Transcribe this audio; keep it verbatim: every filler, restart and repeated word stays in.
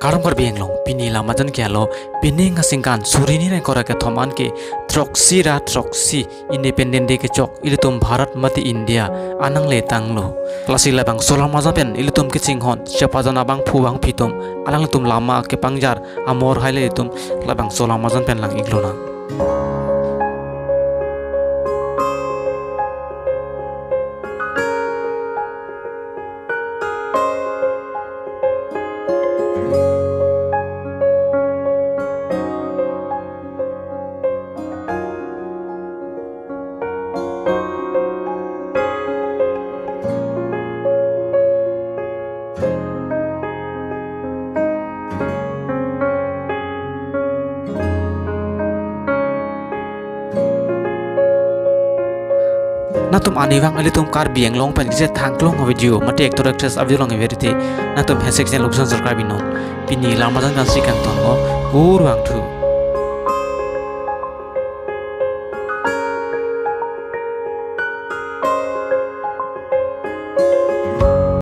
Kardom Karbi Anglong, pini lam ajan ke alo, pining aningkan suri hini ingkoi ra kethom an ke throksi ra throksi Independent Day kechok ilitum Bharat mate India anang le tanglo. Lasi labangso lam ajan pen ilitum kachinghon, chepajan abangphu bangphi atum, alanglitum lama kepangjar amor hai le ilitum labangso lam ajan pen lang-ik lonang. Nangtum arnivang ilitum Karbi Anglong pen kechethang kelong video mate actor actress avideo along iver te, nangtum hashtag channel option subscribe non. Pini lam ajan kan si kangton mo, kurvangthu.